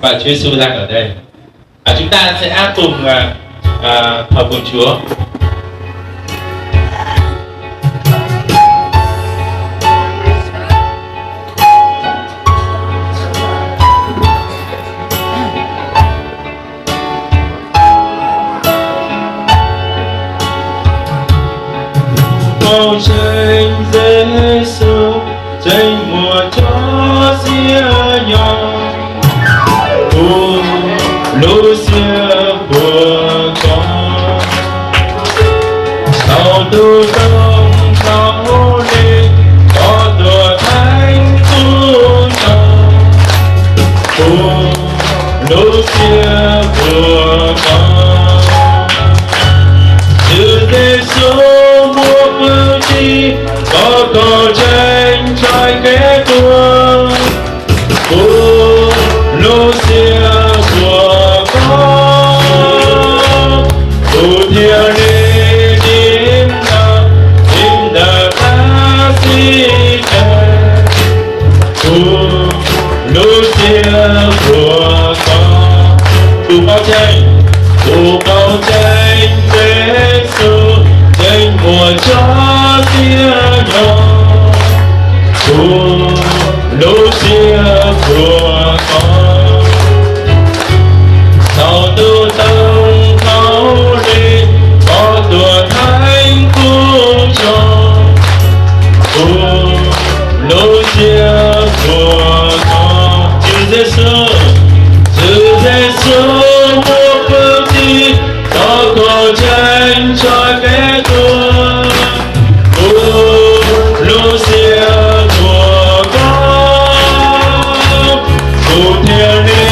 Và Chúa Giêsu đang ở đây. Và chúng ta sẽ hát cùng à, à, thờ phượng Chúa. Koj tseem Giêsu, tseem muaj cov xiab nyob, kuv lub siab puas koj. Thaum ntuj toob hauv li, koj tuaj theej kuv nyob, kuv lub siab puas koj. Tus Yexus muaj pw txij, koj kaum tseem ntshai kev tuag, kuv lub siab puas koj. Kuv thiaj li dim ntawm, dim ntawm dab txim tes, kuv lub siab puas koj. Kuv paub tseeb, kuv paub tseeb Yexus tseem muaj cov xiab nyob, kuv lub siab puas koj. Thaum ntuj toob hauv li, koj tuaj theej kuv nyob, kuv lub siab puas koj. Tus Yexus, tus Yexus muaj pw txij, koj kaum tseem ntshai kev tuag, kuv lub siab puas koj. Kuv thiaj li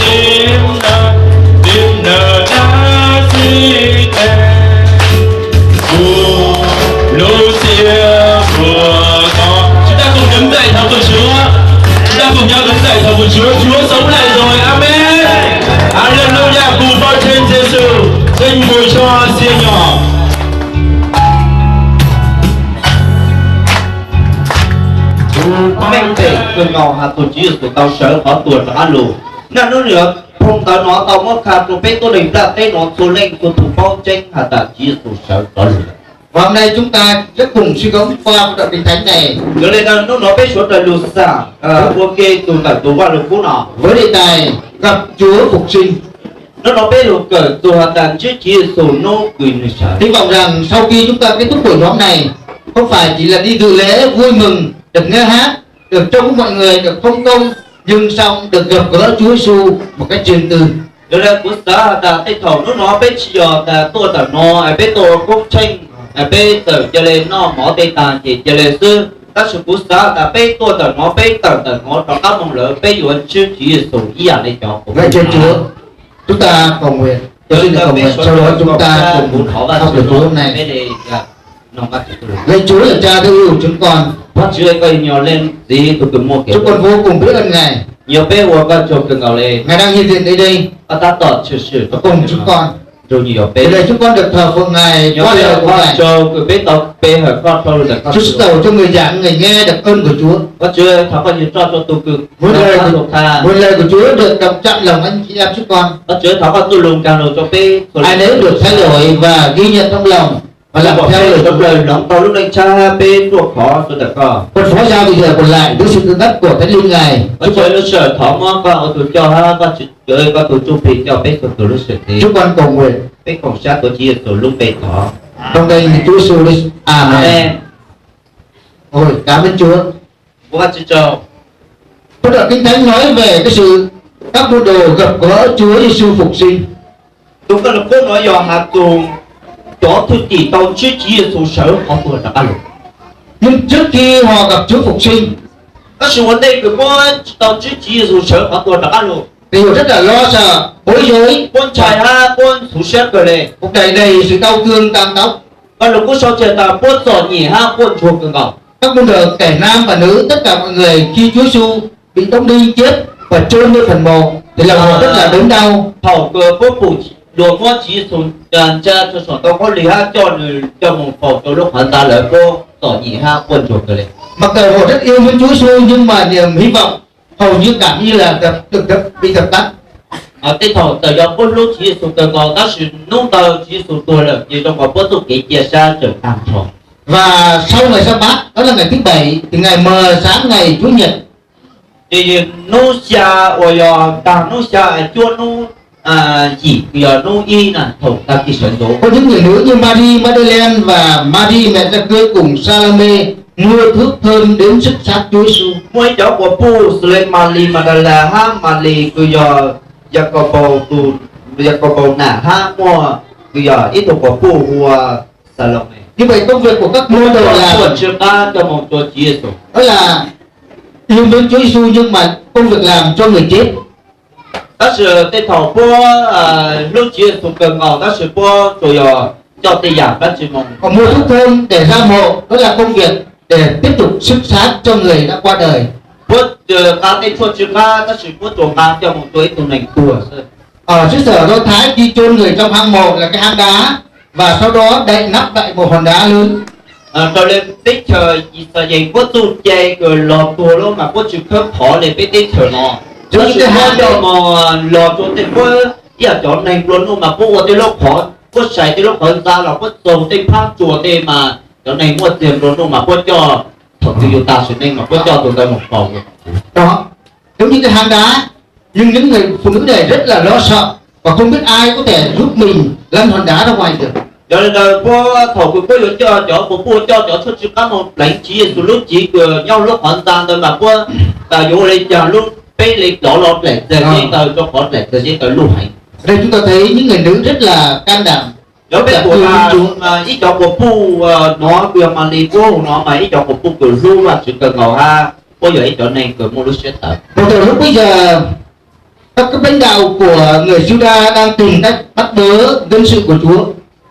dim ntawm, dim ntawm dab txim tes, kuv lub siab puas koj. Chúng ta cùng đứng dậy thờ phượng Chúa. Chúng ta cùng nhau đứng dậy thờ phượng Chúa. Chúa sống lại rồi. Amen. Hallelujah. Kuv paub tseeb Yexus tseem muaj cov xiab nyob. Kuv meej pem kawg nkaus hais tias Tswv Yexus tau sawv qhov tuag rov qab los. Niaj hnub no, phau ntawv no tau muab qha rau peb tuab neeg nplaj teb no txhua leej txhua tus paub tseeb hais tias Tswv Yexus sawv rov los lawm. Và hôm nay chúng ta sẽ cùng suy gẫm qua phần đọc Kinh Thánh này. Yog li ntawd hnub no peb sawv daws lug xam ua ke txug ntawm tus Vaj Lug Kub no. Với đề tài Gặp Chúa Phục Sinh. Hnub no peb lug kawm txug has tas ntsib Tswv Yexus nub kws nwg sawv. Hy vọng rằng sau khi chúng ta kết thúc buổi nhóm này, không phải chỉ là đi dự lễ vui mừng, được nghe hát, được trông mọi người được thông công, nhưng xong được gặp gỡ Chúa Giêsu một cách riêng tư. Yog li kuv xav has tas tej thaum hnub no peb tsi yog tas tuaj tawm no peb tuaj ua koob tsheej, peb txawm ca le noj mov tej taag ces ca le xwb, tab sis kuv xav has tas peb tuaj tawm no peb tawm tawm no rov qab moog lawm peb yuav ntsib Tswv Yexus ib yam le cov Vậy trên Chúa, chúng ta cầu nguyện. Cho xin được cầu nguyện, sau đó chúng ta cùng học lời Chúa hôm nay. Lạy Chúa là Cha thương yêu chúng con. Vajtswv, koj yog leej txiv tug kws muaj kev, chúng con vô cùng biết ơn Ngài. Yog peb ua koj tsaug kawg nkaus le. Ngài đang hiện diện ở đây. Koj tab tom tshwm sim, và cùng chúng con. Nrug nyias yog peb. Để chúng con được thờ phượng Ngài qua lời của Ngài. Yog peb ua koj tsaug kws peb tau pe hawm koj rau lub ntawm koj. Chúa sẽ tỏ cho người giảng, người nghe được ơn của Chúa. Vajtswv, thov koj yog tso rau tug kws Nguồn lời, nguồn lời của Chúa được đọc chạm lòng anh chị em chúng con. Vajtswv, thov koj txuj lug nkaag lug rau peb. Ai nấy được thay đổi và ghi nhận trong lòng và làm theo lời Chúa. Hloov tau lub neej tshab hab peb ruaj khov suav ntawm koj. Phần phó giao thì giờ còn lại dưới sự cưng dắt của Thánh Linh Ngài. Vajtswv, lub sij hawm thov muab koj ua tug coj hab koj tug tsuj plig coj peb txhua tug lub sij hawm. Chúng con cầu nguyện. Peb koom sab tuav Tswv Yexus lub npe thov. Trong danh Chúa Giêsu Christ. Amen. Amen. Ôi, cảm ơn Chúa. Ua Vajtswv tsaug. Phần đoạn Kinh Thánh nói về cái sự các môn đồ gặp gỡ Chúa Giêsu phục sinh. Tug Vaj Lug Kub no yog has txug cov thwj tim tau ntsib Tswv Yexus sawv qhov tuag rov qab lug. Nhưng trước khi họ gặp Chúa phục sinh, tab sis ua ntej kws puab tsi tau ntsib Tswv Yexus sawv qhov tuag rov qab lug, thì họ rất là lo sợ, bối rối. Puab ntshai hab puab ntxhov siab kawg le. Cuộc đời đầy sự đau thương tàn tóc. Vaj Lug Kub sau tseg tas puab txom nyem hab quaj ntsuag kawg nkaus. Các môn đồ kẻ nam và nữ, tất cả mọi người khi Chúa Giêsu bị đóng đinh chết và chôn nơi phần mộ thì lòng họ rất là đớn đau. Thaum kws puab pum dua muab Tswv Yexus ntsia rua saum ntoo khaub lig hab coj nws coj moog faus rua lub qhov ntxa lawm puab txom nyem hab quaj ntsuag kawg le. Mặc dầu họ rất yêu mến Chúa Giêsu nhưng mà niềm hy vọng hầu như cảm như là dập, được dập, bị dập tắt. Tej thaum txawm yog puab hlub Tswv Yexus kawg nkaus tab sis hnub ntawd Tswv Yexus tuag lawm ces zoo nkaus puab txuj kev cia sab tseem tag nrho. Và sau ngày sa bát, đó là ngày thứ bảy, thì ngày mờ sáng ngày Chúa Nhật. Ces hnub xya uas yog tag hnub xya cuaj hnub yim uas yog hnub ib na thaum tag kis sawv ntxov. Có những người nữ như Mary Magdalene và Mary mẹ Gia-cơ cùng Salome mua thuốc thơm đến xức xác Chúa Giêsu. Muaj ib cov quas puj xws li Malis Magdalas hab Malis kws yog Yakaus, Yakaus nam hab muaj kws yog ib tug quas puj hu ua Salome. Như vậy công việc của các môn đồ là, tsis qab coj moog rua Tswv Yexus, đó là yêu mến Chúa Giêsu nhưng mà công việc làm cho người chết. Tab sis tej thaum puab hlub Tswv Yexus kawg nkaus tab sis puab tsuas yog coj tej yam dab tsi moog. Còn mua thuốc thơm để ra mộ, đó là công việc để tiếp tục xức xác cho người đã qua đời. Puab nqa tej tshuaj tsw qab tab sis puab tsuas nqa coj moog rua ib tug neeg tuag xwb. Ở xứ sở Do Thái khi chôn người trong hang mộ là cái hang đá và sau đó đậy nắp lại một hòn đá lớn. Raws le teb chaws Yixalayees puab txuj cai kws lug tuag lub mas puab tsis khawb qhov le peb teb chaws no. Tab sis puab coj moog lug rua tej puab ib yam cov neeg nplua nuj mas puab ua tej lub qhov, puab sai tej lub qhov ntxa los puab txaug tej phab tsua tej mas cov neeg muaj txiag nplua nuj mas puab coj, thaum twg yus tas sim neej mas puab coj tus ntawd moog faus. Đó, giống như cái hang đá, nhưng những người phụ nữ này rất là lo sợ và không biết ai có thể giúp mình lăn hòn đá ra ngoài được. Yog le ntawd puab thaum kws puab yuav coj cov quas puj coj cov tshuaj tsw qab moog pleev Tswv Yexus lub cev kws nyob lub qhov ntxa ntawd mas puab tas yuav ua le caag lub peb le cov los dlaim txag zeb ntawd rua qhov dlaim txag zeb ntawd luj heev. Ở đây chúng ta thấy những người nữ rất là can đảm. Yog peb pum ib cov quas puj no kws yog Malis puab hu no mas ib cov quas puj kws hlub Vajtswv kawg nkaus hab puab yog ib cov neeg kws muaj lub siab tawv. Một thời lúc bấy giờ, các cấp lãnh đạo của người Juda đang tìm cách bắt bớ dân sự của Chúa.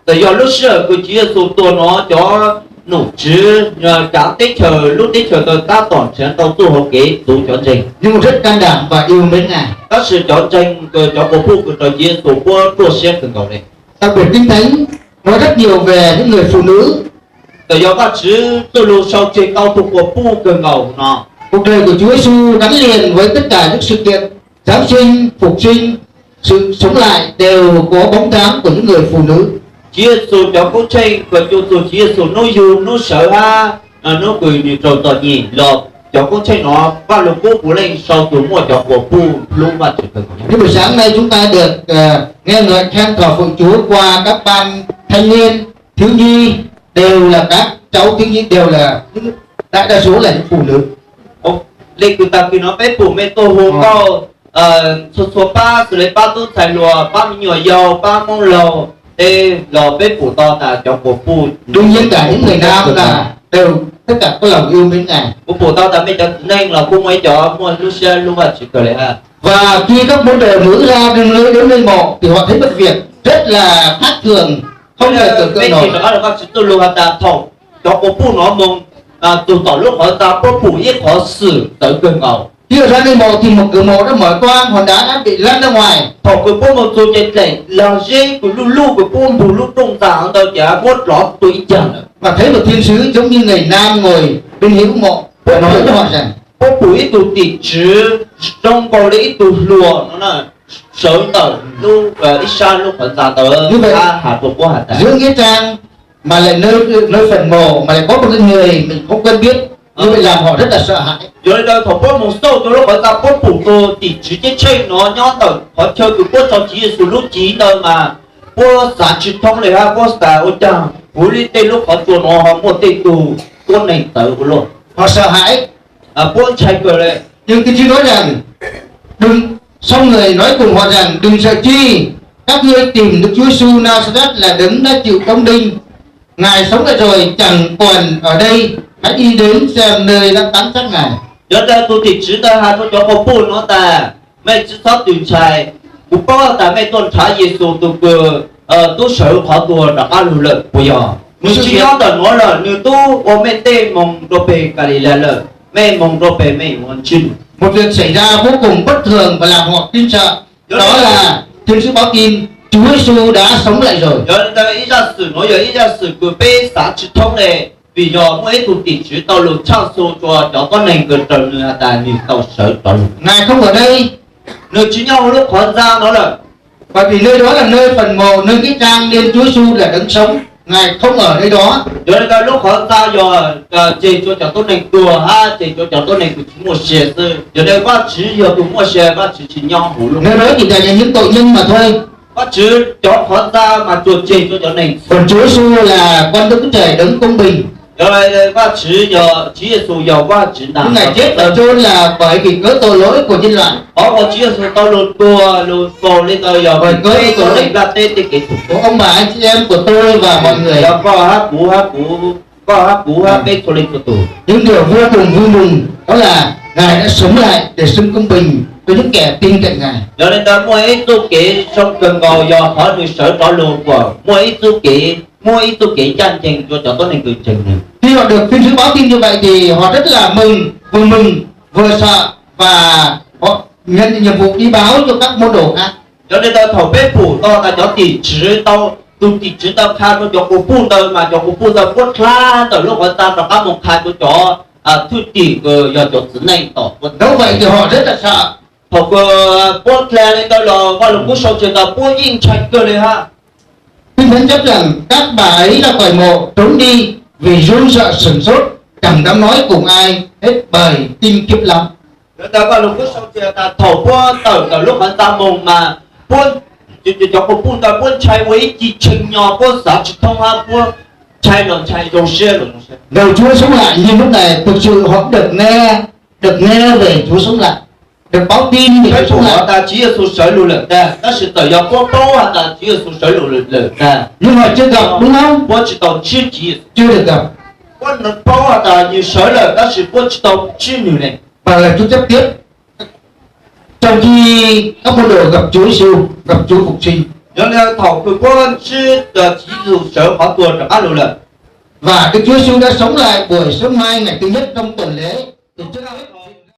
Txawm yog lub sij hawm kws Tswv Yexus tuag no cov nom tswv kav teb chaws lub teb chaws ntawd tab tom nrhiav tau txuj hauv kev txuv cov ntseeg. Nhưng mà rất can đảm và yêu mến Ngài. Tab sis cov ntseeg kws cov quas puj kws raws Tswv Yexus puab ruaj siab kawg nkaus le. Đặc biệt Kinh Thánh nói rất nhiều về những người phụ nữ. Txawm yog Vajtswv txuj lug sau tseg tau tug quas puj kawg nkaus no. Cuộc đời của Chúa Giêsu gắn liền với tất cả những sự kiện Giáng sinh, Phục sinh, sự sống lại đều có bóng dáng của những người phụ nữ. Tswv Yexus cov koob tsheej kws cu txug Tswv Yexus hnub yug hnub sawv hab hnub kws nwg raug txom nyem los cov koob tsheej no Vaj Lug Kub puav leej sau txug muaj cov quas puj hlub Vajtswv kawg nkaus. Như buổi sáng nay chúng ta được ờ, nghe ngợi khen thờ phượng Chúa qua các ban thanh niên, thiếu nhi, đều là các cháu thiếu nhi, đều là những, đại đa số là những phụ nữ. Le kws tag kis no peb pum mej tuaj hu tau txhua txhua pab xws le pab tub ntxhais hluas, pab me nyuam yaus, pab Moob laug, tej los peb pum tau tas cov quas puj. Đương nhiên cả những người nam là đều tất cả có lòng yêu mến Ngài. Kuv pum tau tas mej cov txiv neej los kuj muaj ib cov muaj lub siab hlub Vajtswv kawg le hab. Và khi các môn đồ nữ ra đường lối đến nơi mộ thì họ thấy một việc rất là khác thường, không thể tưởng tượng nổi. Mej rov qab rau Vajtswv txuj lug has tas thaum cov quas puj no moog txug tom lub qhov ntxa puab pum ib qhov xwm txawv kawg nkaus. Khi ở ra nơi mộ thì một cửa mộ đã mở toang, hòn đá đã bị lăn ra ngoài. Thaum kws puab moog txug ces dlaim lag zeb kws luj luj kws puab npug lub rooj ntxa ntawd ces muab dlov tuag ib caag lawm. Và thấy một thiên sứ giống như người nam ngồi bên hữu mộ và nói với họ rằng, puab pum ib tug tim tswv zoo nkaus li ib tug hluas no sawv ntawm ib sab lub qhov ntxa ntawd hab has rua puab has tas, giữa nghĩa trang mà lại nơi, nơi phần mộ mà lại có một cái người mình không quen biết, như vậy làm họ rất là sợ hãi. Yog le ntawd thaum puab moog xauj rua lub qhov ntxa puab pum tug tim tswv ceeb tsheej no nyob ntawm qhov chaw kws puab tso Tswv Yexus lub cev ntawd mas puab xav tsis thoob le hab puab tas ua caag huv li tej lub qhov tsua no ho muaj tej tug tuab neeg txawv ua luaj. Họ sợ hãi. Puab ntshai kawg le. Nhưng Tiên Tri nói rằng, đừng, xong người nói cùng họ rằng, đừng sợ chi, các ngươi tìm Đức Chúa Giêsu Nazareth là đấng đã chịu đóng đinh. Ngài sống lại rồi, chẳng còn ở đây, hãy đi đến xem nơi đã táng xác Ngài. Yog le ntawd tug tim tswv ntawd has rua cov quas puj no tas, mej tsi txhob tw ntshai. Kuv paub tas mej tuaj nrhav Yexus tug kws tub sawv qhov tuag rov qab lug lawm puas yog? Nwg tsi nyob ntawm nuav lawm, nwg tub ua mej tej moog rua peg Kalilais lawm. Mej moog rua peg mej yuav ntsib nwg. Một việc xảy ra vô cùng bất thường và làm họ kinh sợ. Đó là thiên sứ báo tin Chúa Giêsu đã sống lại rồi. Yog le ntawd ib zaj xwm nuav yog ib zaj xwm kws peb xav tsis thoob le. Vim yog muaj ib tug tim tswv tau lug tshaj xu rua cov tuab neeg kws raws nwg has tas nwg tau sawv rov lug. Ngài không ở đây. Nwg tsi nyob huv lub qhov ntxa nuav lawm. Bởi vì nơi đó là nơi phần mộ, nơi nghĩa trang nên Chúa Giêsu là đấng sống. Ngài không ở nơi đó. Yog le ntawd lub qhov ntxa yog tseg rua cov tuab neeg tuag hab tseg rua cov tuab neeg kws tsi muaj sia xwb. Yog le Vajtswv yog tug muaj sia, Vajtswv tsi nyob huv lub. Nơi đó chỉ dành cho những tội nhân mà thôi. Vajtswv cov qhov ntxa mas tsuas tseg rua cov neeg. Còn Chúa Giêsu là con Đức Chúa Trời đấng công bình. Yog le Vajtswv yog, Tswv Yexus yog Vajtswv ntaag. Ngài chết và chôn là bởi vì cớ tội lỗi của nhân loại. Qhov uas Tswv Yexus tau lug tuag lug faus le ntawd yog cov tuab neeg nplaj teb tej kev txhaum. Của ông bà anh chị em của tôi và mọi người. Yog koj hab kuv hab kuv, koj hab kuv hab peb txhua leej txhua tug. Những điều vô cùng vui mừng đó là Ngài đã sống lại để xưng công bình cho những kẻ tin cậy Ngài. Yog le ntawd muaj ib txuj kev zoo kawg nkaus yog qhov nwg sawv rov lug kuas muaj ib txuj kev, muaj ib txuj kev ncaj nceeg rua cov tuab neeg kws ntseeg nwg. Khi họ được thiên sứ báo tin như vậy thì họ rất là mừng, vui mừng, vừa sợ và họ nhận nhiệm vụ đi báo cho các môn đồ khác. Yog le ntawd thaum peb pum tau tas cov tim tswv tau, tug tim tswv ntawd qha rua cov quas puj ntawd mas cov quas puj ntawd puab dlha ntawm lub qhov ntxa rov qab moog qha rua cov thwj tim kws yog cov txiv neej tom. Nếu vậy thì họ rất là sợ. Thaum kws puab dlha le ntawd los Vaj Lug Kub sau tseg tas puab yeej ntshai kawg le hab. Kinh Thánh chép rằng các bà ấy ra khỏi mộ trốn đi vì run sợ sửng sốt, chẳng dám nói cùng ai hết bởi kinh khiếp lắm. Yog le ntawd Vaj Lug Kub sau tseg tas thaum puab tawm ntawm lub qhov ntxa moog mas puab, cov quas puj ntawd puab ntshai ua ib ce tshee nyo, puab xav tsi thoob hab puab ntshai los ntshai zoo siab los zoo siab. Ngày Chúa sống lại nhưng lúc này thực sự họ được nghe, được nghe về Chúa sống lại, được báo tin về Chúa sống lại. Peb pum has tas Tswv Yexus sawv lug lawm ntag, tab sis txawm yog puab paub has tas Tswv Yexus sawv lug lawm ntag, nhưng họ chưa gặp, đúng không? Puab tsi tau ntsib Tswv Yexus. Chưa được gặp. Puab paub has tas nwg sawv lawm tab sis puab tsi tau ntsib nwg ne. Và là Chúa chép tiếp. Trong khi các môn đồ gặp Chúa Giêsu, gặp Chúa phục sinh. Yog le thaum kws puab ntsib Tswv Yexus sawv qhov tuag rov qab lug lawm. Và Đức Chúa Giêsu đã sống lại buổi sớm mai ngày thứ nhất trong tuần lễ. Từ trước